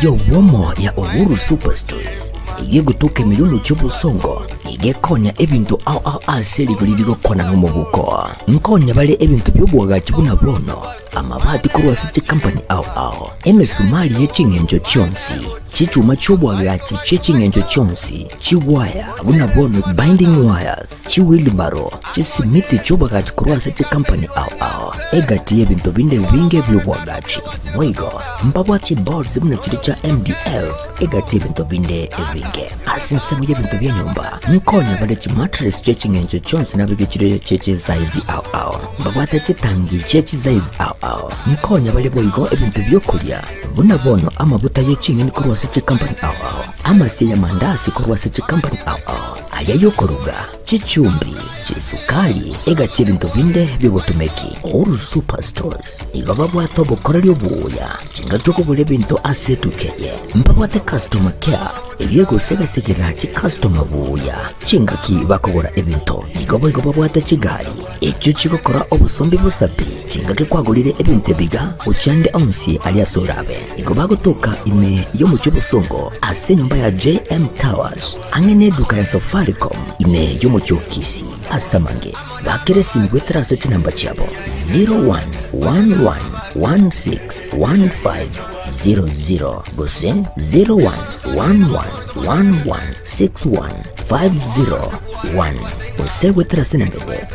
Y'obwomo ya Uhuru Superstores eyio egotoka ime y'omochie obosongo nigo ekonya ebinto ao ao ase rigori rigokwana nomobuko. Nkonya bare ebinto bi'oboagachi buna bono, amabati korwa ase chikampani ao ao, emesumari ye ching'encho chionsi, chichuma chi'oboagachi chie ching'encho chionsi, chiwaya buna bono binding wires, chiwheelbarrow, chisimiti chi'oboagachi korwa ase chikampani ao ao, egati y'ebinto binde ebinge bi'oboagachi. Boigo mbabwate chiboards buna chiria chia MDF, egati y'ebinto binde ebinge. Ase ensemo y'ebinto bia nyomba, nkonya bare chimattress chie ching'encho chionsi nabeke chire chie chisaizi ao ao. Mbabwate chitangi chie chisaizi ao ao. Nkonya bare boigo ebinto bi'okoria, buna bono amabuta ye ching'eni korwa ase chikampani ao ao, amasie y'amandasi korwa ase chikampani ao ao, aria y'okoruga, chichumbi, chisukari, egati y'ebinto binde bi'obotumeki. Uhuru Superstores nigo babwate obokoreri obuya chingaki okogora ebinto ase etuka eye. Mbabwate customer care eyio egosegasegera chicustomer buya chingaki bakogora ebinto. Nigo boigo babwate chigari echio chigokora obosombi bosa pi chingaki kwagorire ebinto ebiga gochia ande onsi aria ase orabe. Nigo bagotoka ime y'omochie obosongo ase enyomba ya JM Towers ang'e neduka ya Safaricom ime y'omochie o Kisii. Ase amange bakere esimi goetera ase chinamba chiabo 0111161500 gose 0111161501 gose goetera ase enamba eye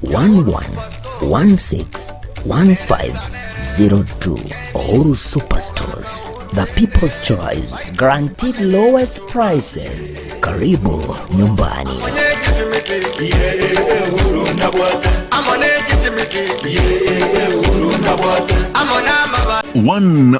0111161502. Uhuru Superstores, the people's choice, guaranteed lowest prices. Karibu nyumbani. One.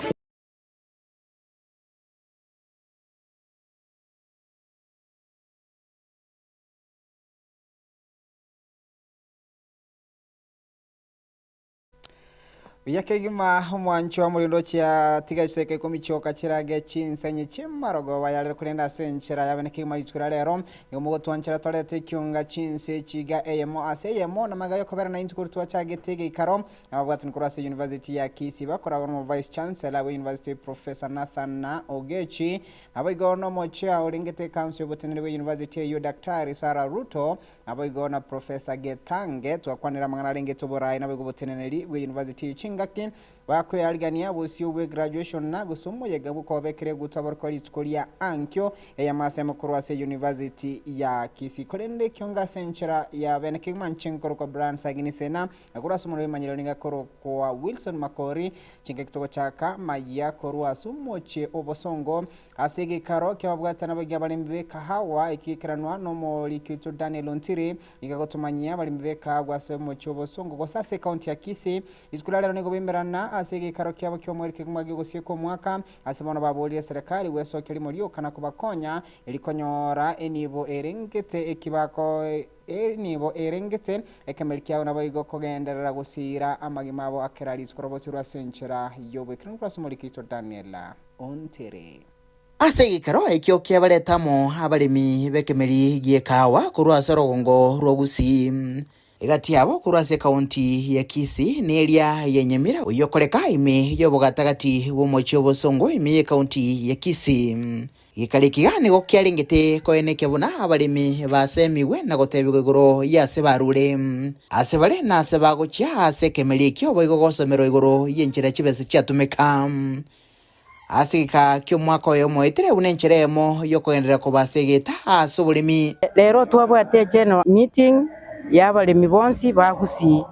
Buya kegima omwancho omorendo chia tiga chiseke ikomi chioka chirage chinsenyi chi'amarogoba yarero korende ase enchera yabene kegima rituko ria rero nigo mogotwanchera torete ekiunga chinse chiga eyemo ase eyemo namaiga yokobera naintwe korwa twachagete egeikaro nababwatani korwa ase University ya Kisii bakoragwa nomo Vice Chancellor bwe University Professor Nathan Ogechi naboigo nomochia orengete ekanso yoboteneneri bwe University eyio Daktari Sarah Ruto Naboigo na Professor Getange twakwanera amang'ana arengete oboraai naboigo oboteneneri bwe university eyio chingaki bakwearigania bosio bwe graduation na gose omoyega bw'okobabekera eguto aborokigwa rituko ria ankio eyemo ase emo korwa ase university ya Kisii. Korende ekio ase enchera ya bene kegima nche nkorokwa Brian Sagini Sena na korwa ase omorero bw'emanyerero nigo akorokwa Wilson Makori chingaki togochaka mayia korwa ase omochie obosongo Ase egekaro ki'ababwatani abaingi abaremi b'ekahawa, ekigekeranwa nomoriki oito Daniel Ontiri, nigo agotomanyia abaremi b'ekahawa ase omochie obosongo gose ase ekaunti ya Kisii. Rituko ria rero nigo baimerana ase egekaro kiabo ki'omoerio kegima gi'ogosieka omwaka, ase bono baborire eserekari gwesokia rimo rioka na kobakonya eri konyora enibo erengete ekibako enibo erengete ekemeri kiabo naboigo kogenderera gosiira amagima abo akera rituko robochorwe ase enchera y'oboikeranu korwa ase omoriki oito Daniel. Ontere. Ase egekero ekio kiabarete amo abaremi b'ekemeri gi'ekahawa korwa ase orogongo rwa Gusii, egati yabo korwa ase ekaunti ya Kisii na eria ya Nyamira, oyio okoreka ime y'obogatagati bw'omochie obosongo ime y'ekaunti ya Kisii. Gekare ekiga nigo kiarengete koenekia buna abaremi basemigwe na gotebigwa igoro y'ase barure, aase bare na aase bagochia ase ekemeri ekio boigo gosomerwa igoro y'enchera chibesa chiatumeka. Ase egeka ki'omwaka oyomo oetire buna enchera eyemo y'okogenderera koba ase egeita ase oboremi. Rero twabwate egeneral meeting y'abaremi bonsi ba Gusii,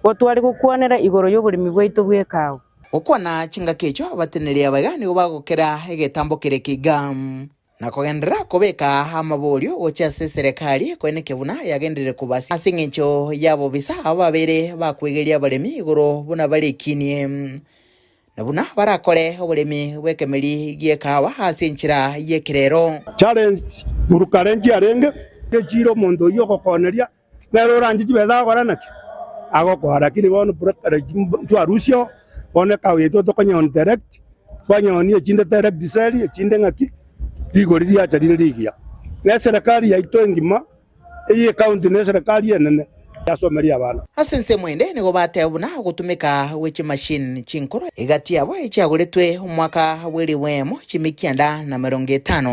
gotware gokwanera igoro y'oboremi bwaito bw'ekao. Gokwana chingaki echio abateneneri abaiga nigo bagokera egetambo kere ekiga, na kogenderera kobeka amaborio gochia ase eserekari koenekia buna yagenderire kobasia ase engencho y'abobisa aba babeire bakwegeria abaremi igoro buna barekinie, na buna barakore oboremi bw'ekemeri gi'ekahawa ase enchera y'ekerero. Challenge burukare nchiarenge, echire omonto oyio ogokoneria Nere oranche chibesa agokora naki? Agokoa. Lakini bono ntwarusia oo, bono ekawa yaito tokonyeonia direct, twanyeonia echinde direct sell, echinde ng'aki, rigori riacha rire rigiya. Na eserekari yaito engima, eye ecounty na eserekari enene, Asomerie abana. Ase ensemo ende nigo bateba buna ogotumeka gwe chimashini chinkoro egati yabo echiagoretwe omwaka bw'elifu eyemo chimikianda na merongo etano.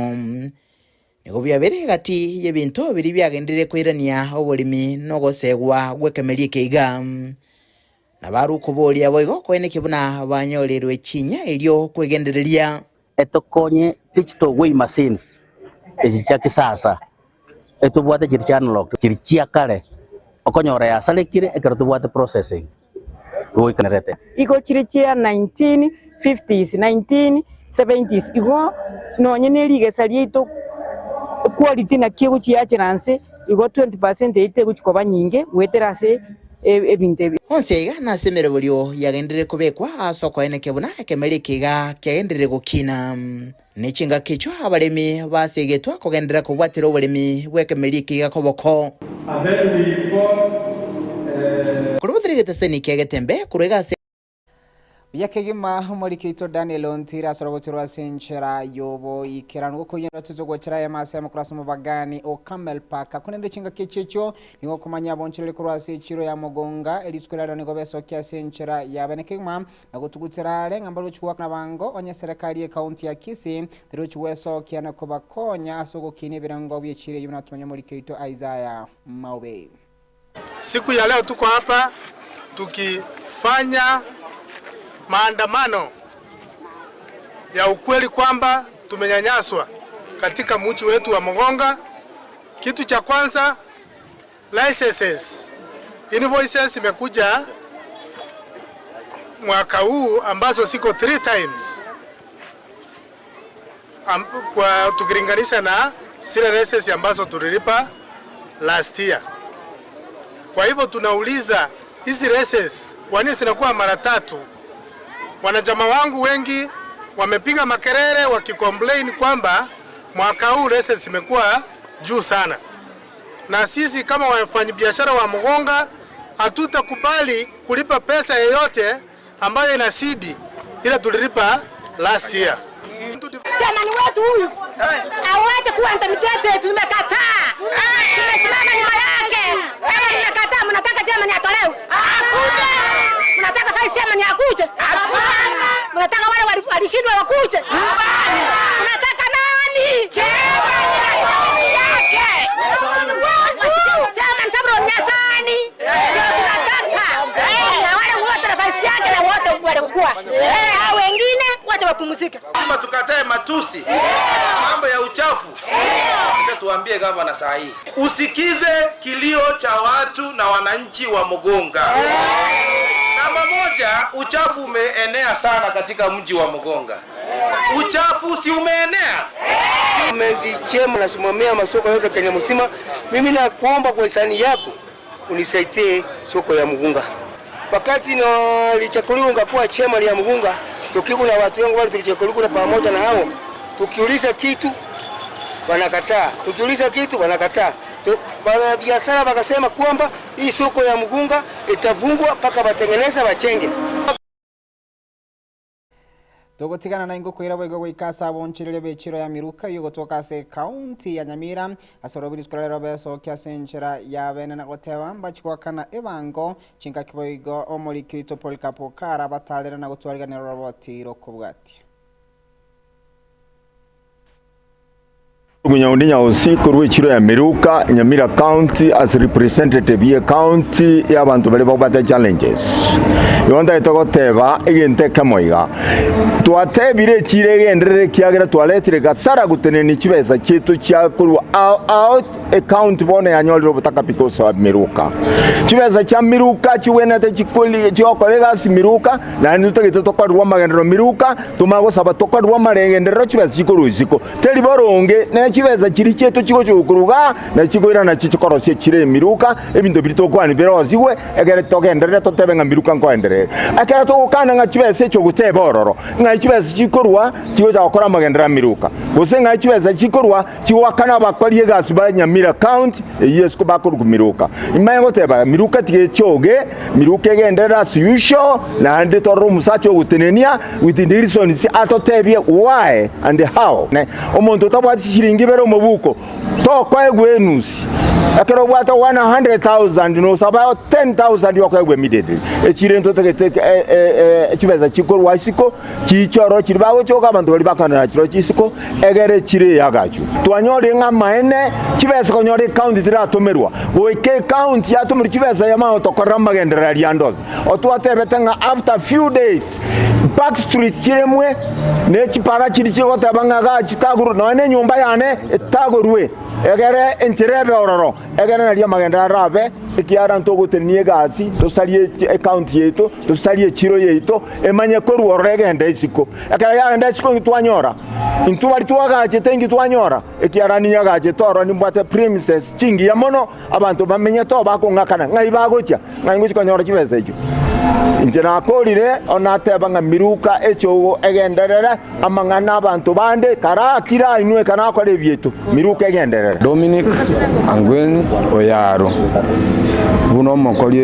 Nigo biabeire egati y'ebinto biria biagenderire koirania oboremi na ogosegwa gw'ekemeri eke iga. Na barukoboria boigo koeneki buna banyorerwe chinya erio kwegendereria. Etokonye digital weighing machines echi chia kisasa, etobwate chiri chia analog chiri chia kare, okonyora yasarekire ekero tobwate processing goikanerete. Igo chire chia 1950s, 1970s igo nonye ne rigesa riaito quality naki egochiachera nse igo 20% yaito egochi koba nyinge goetera ase ebinto ebi. Onsi aiga nase emeroberio yagenderire kobekwa ase okoenekia buna ekemeri eke iga kiagenderire gokina. Ne chingaki echio abaremi basegetwa kogenderera kobwatera oboremi bw'ekemeri eke iga koboko. Korwa botere egeteseni kia Getembe korwa iga ase. Buya kegima omoriki oito Daniel Ontiri ase orogocho rwa ase enchera y'oboikeranu gokoiyora toche gochera ayamo ase amakoro ase omobagani o Camel Park. Korende chingaki echi echio nigo okomanya abonchereri korwa ase echiro ya Mogonga rituko riarero nigo besokia ase enchera ya bene kegima na gotugutera are ng'a mbarochi goakana bango onye eserekari y'ecounty ya Kisii terochi gwesokia na kobakonya ase ogokinia ebirengo bi'echiro eyio buna tomanye omoriki oito Isaiah Maube. Siku ya leo tuko hapa tukifanya maandamano ya ukweli kwamba tumenyanyaswa katika mji wetu wa Mogonga. Kitu cha kwanza licenses, invoices imekuja mwaka huu ambazo ziko three times am, kwa tukilinganisha na zile license ambazo tulilipa last year. Kwa hivyo tunauliza hizi races kwa nini zinakuwa mara tatu? Wanachama wangu wengi wamepiga makelele wakicomplain kwamba mwaka huu races zimekuwa juu sana, na sisi kama wafanyabiashara wa Mugonga hatutakubali kulipa pesa yoyote ambayo inazidi ile tulilipa last year. Chairman wetu huyu awache kuwa intimidated, tumekataa. Tumesimama nyuma yake. Kama mmekataa, mnataka chairman atolewe? Hakuna. Mnataka vice chairman akuje? Hakuna. Mnataka wale walishindwa wakuje? Mnataka nani? Chairman yake. Chairman Sabron Nyasani ndio tunataka. Na wale wote na vice yake na wote walikuwa. Hao wengine wacha wapumzike. Lazima tukatae matusi, mambo ya uchafu. Acha tuambie gavana saa hii, usikize kilio cha watu na wananchi wa Mugunga. Namba moja, uchafu umeenea sana katika mji wa Mugunga. Uchafu si umeenea? Chema nasimamia masoko yote Kenya mzima. Mimi nakuomba kwa hisani yako unisaidie soko ya Mugunga. Wakati nilichaguliwa ngakuwa chema ya Mugunga, tukiwa na watu wengi wale tulichaguliwa na pamoja na hao, tukiuliza kitu wanakataa, tukiuliza kitu wanakataa. Biashara wakasema kwamba hii soko ya Mugunga itafungwa mpaka watengeneza wachenge. Togotigana na ingo boigo goika ase abonchereria b'echiro ya Miruka eyio gotoka ase ekaunti ya Nyamira ase orobi rituko rero besokia ase enchera ya bene na goteba mbachi goakana ebango chinkaki boigo omoriki oito Polycarp Okara batarera na gotwariganera oroboti rokobwatia. Omonyaudi Nyausi korwa echiro ya Miruka, Nyamira County as representative ye county ya abanto baria babwate challenges. Igo ntagete goteba egento ekemo iga, twatebire echiro egenderere ekiagera twaretire gasara gotenenia chibesa chiaito chia korwa ao ao ecounty bono yanyorire obotaka because of Miruka. Chibesa chia Miruka chigwenerete chikori chigokora egasi Miruka naende totagete tokorerwe amagenderero Miruka, tomanye gosaba tokorerwe amaregenderero chibesa chikorwa isiko. Teri boronge, ne chibesa chiria chiaito chigochia gokorwa igaa, na chikoirana nachio chikorosia chire emiruka, ebinto biria tokwana birosigwe, ekere togenderere totebe ng'a miruka nkoenderere. Ekero togokana ng'a chibesa echi ogoteba ororo, ng'ai chibesa chikorwa chigocha gokora amagenderero a miruka, gose ng'ai chibesa chikorwa chigoakana abakori egasi ba Nyamira County eyio ase bakorokwa miruka. Imanye goteba miruka tiga echoge, miruka egenderere as usual, naende torore omosacha ogotenenia with the reasons atotebie why and how. Omonto otabwati chishilingi ibere omobuko, tokoegwa enusi. Ekero obwate 100,000 nosaba 10,000 okoegwa immediately. Echire ntotagete chibesa chikorwa isiko chiiche ororo chiria bagochoka abanto baria bakanera chirochio isiko egere echire eyagachwe. Twanyorire ng'a amaene chibesa konyora ecounty tiratomerwa goika ecounty yatomerwa chibesa yamanya gotokorera amagenderero aria ande onsi. Otwatebete ng'a after few days back streets chiremwe ne chipara chiria chigoteba ng'a igaa chitagorwe nonya na enyomba yane etagorwe egere enchera ebe ororo egere nario amagenderero arabe ekiagera ntogotenenia egasi tosarie ecounty yaito tosarie echiro yaito emanye korwa ororo egende isiko. Ekero yagenda isiko inki twanyora? Intwe baria twagachete inki twanyora? Ekiagera ninyagachete ororo nimbwate premises chingiya mono. Abanto bamenyete oo bakong'akana, ng'ai bagochia? Ng'ai ngochia konyora chibesa echio? Inche nakorire, oo nateba ng'a miruka echogo egenderere, amang'ana abanto bande karakire ainwe ekero nakora ebiaito, miruka egenderere. Dominic Angwen Oyaro, buna omokori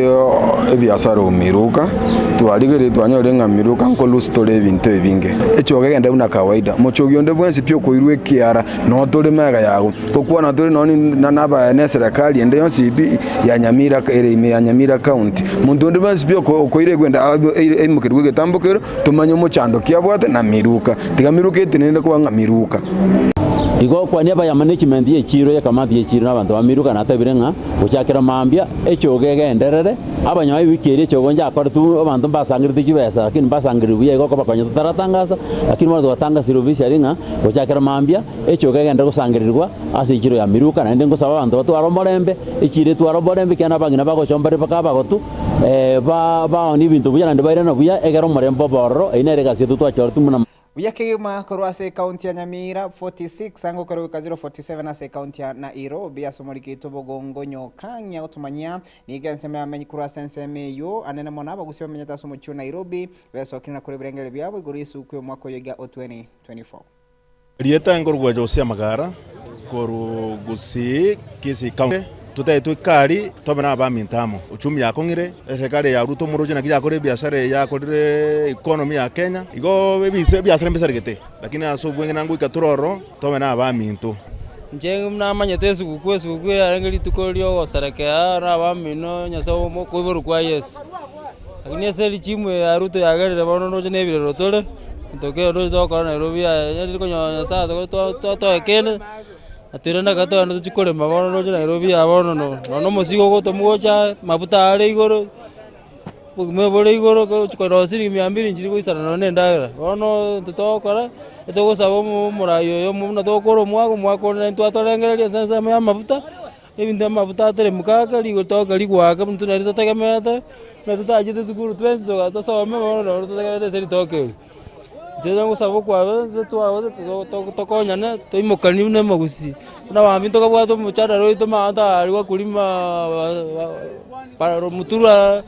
ebiasara o Miruka, twarigereria twanyorire ng'a Miruka nkolusi tore ebinto ebinge. Echogo egende buna kawaida, mochogi onde bwensi pi okoirwa ekiara noo tore magega yago. Gokwana tore nonya na eserekari ende yonsi pi ya Nyamira ere ime ya Nyamira County. Monto onde bwensi pi okoira egwenda aimokerwe egetambo kero tomanye omochando ki abwate na miruka. Tiga miruka etenenere koba ng'a miruka. Igo okwania aba ya management ye chiiro ye kamati ye chiiro na abanto ba miruka natebire ng'a gochakera mambia echogo egenderere abanyoe ewiki eria echogo njakoretwe abanto mbasangerete chibesa lakini mbasangereri buya igo okobakonya totaratangasa lakini bono twatangasire officially ng'a gochakera mambia Echogo kegenderere gosangererigwa ase echiro ya Miruka, naende ngosaba abanto batware omorembe, echiro etware omorembe, ekiagera abang'ina bagochomba rebaka abagotu, baoonie ebinto buya naende bairane buya, egere omorembe obe ororo. Eyio nere egasi yaito twachoretwe buna. Buya kegima korwa ase ekaunti ya Nyamira 46 ango korwa goika 047 ase ekaunti ya Nairobi ase omoriki oito Bogongo Nyokang'ia gotomanyia nigo ensemo y'abamenyi korwa ase ensemo eyio anene mono abagusia bamenyete ase omochie o Nairobi besokire na korwa ebirengererio biabo igoro y'esuku y'omwaka oyo iga o 2024. Erieta nkorokwa Jose Amagara korwa Gusii, Kisii County. Totaetwe ekari tobe na abaminto amo. Uchumi yakong'ire, eserikari ya Ruto omoroche naki yakora ebiasara eye yakorire economy ya Kenya. Igo ebise ebiasara mbisaregete, lakini ase obweng'e nangoika tore ororo tobe na abaminto. Inche namanyete esugukuu, esugukuu yarenge rituko riogoserekea na abamino Nyasae omo okoiborwa kwa Yeso. Lakini ase richimu eye ya Ruto yagerire bono ndoche na ebirero tore, gento kere ndoche togokora Nairobi aye yaani konyora Nyasaye atoe kende, atoirane ekero togenda tochie korema bono ndoche Nairobi aa bono no nonye omosigo ogotomwa gocha aa, mafuta are igoro, obogima bore igoro, ogochi konyora siringi mia mbiri nchiri goisana nonye na endagera. Bono intwe togokora, etogosaba omo omorai oyo buna togokora omwaka, omwaka onde naintwe atorengererie ase ensemo ya amafuta. Ebinto amafuta ateremuka ake rigori toka rigwake intwe nari totegemeete, buna totachete esukuru twensi toga tosome bono nabo totegemeete ase ritoke eri. Inche nagosaba okwabera nse twabete tokonyane toimokani buna omogusii, buna abambi ntokabwate omochadara oito omanyete aria wakulima mutura.